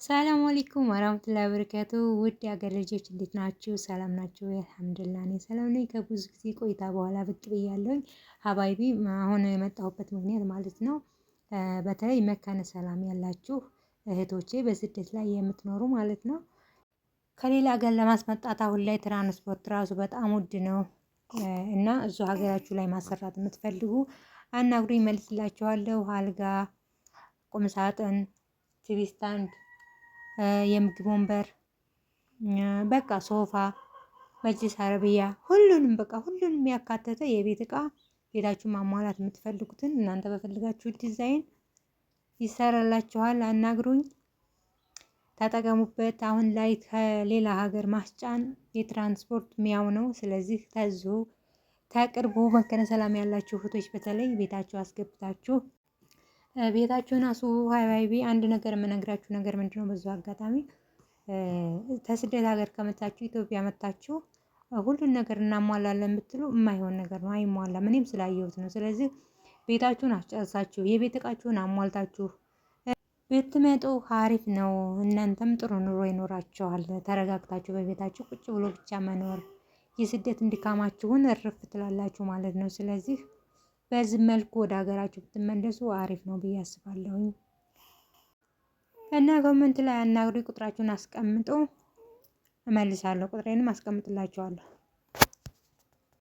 ሰላም አለይኩም ወራህመቱላሂ ወበረካቱ። ውድ የሀገር ልጆች እንዴት ናችሁ? ሰላም ናችሁ? አልሐምዱሊላህ እኔ ሰላም ነኝ። ከብዙ ጊዜ ቆይታ በኋላ ብቅ ብያለሁኝ። ሀባይቢ አሁን የመጣሁበት ምክንያት ማለት ነው በተለይ መካነ ሰላም ያላችሁ እህቶቼ በስደት ላይ የምትኖሩ ማለት ነው ከሌላ ሀገር ለማስመጣት አሁን ላይ ትራንስፖርት ራሱ በጣም ውድ ነው እና እዙ ሀገራችሁ ላይ ማሰራት የምትፈልጉ አናግሩኝ፣ መልስላችኋለሁ። አልጋ፣ ቁምሳጥን፣ TV stand፣ የምግብ ወንበር፣ በቃ ሶፋ፣ መጅሊስ አረብያ፣ ሁሉንም በቃ ሁሉንም ያካተተ የቤት እቃ ቤታችሁ ማሟላት የምትፈልጉትን እናንተ በፈልጋችሁ ዲዛይን ይሰራላችኋል። አናግሩኝ፣ ተጠቀሙበት። አሁን ላይ ከሌላ ሀገር ማስጫን የትራንስፖርት ሚያው ነው። ስለዚህ ተዙ ተቅርቡ መከነ ሰላም ያላችሁ እህቶች በተለይ ቤታችሁ አስገብታችሁ ቤታችሁን አስውቡ። ሀይባይቢ አንድ ነገር የምነግራችሁ ነገር ምንድነው፣ በዚሁ አጋጣሚ ከስደት ሀገር ከመታችሁ ኢትዮጵያ መታችሁ ሁሉን ነገር እናሟላለን ብትሉ የማይሆን ነገር ነው፣ አይሟላም። እኔም ስላየሁት ነው። ስለዚህ ቤታችሁን አስጨርሳችሁ የቤት እቃችሁን አሟልታችሁ ብትመጡ አሪፍ ነው። እናንተም ጥሩ ኑሮ ይኖራችኋል። ተረጋግታችሁ በቤታችሁ ቁጭ ብሎ ብቻ መኖር የስደት እንድካማችሁን እርፍ ትላላችሁ ማለት ነው። ስለዚህ በዚህ መልኩ ወደ ሀገራችሁ ብትመለሱ አሪፍ ነው ብዬ አስባለሁኝ። እና comment ላይ አናግሩ፣ ቁጥራችሁን አስቀምጡ፣ እመልሳለሁ። ቁጥሬንም አስቀምጥላችኋለሁ።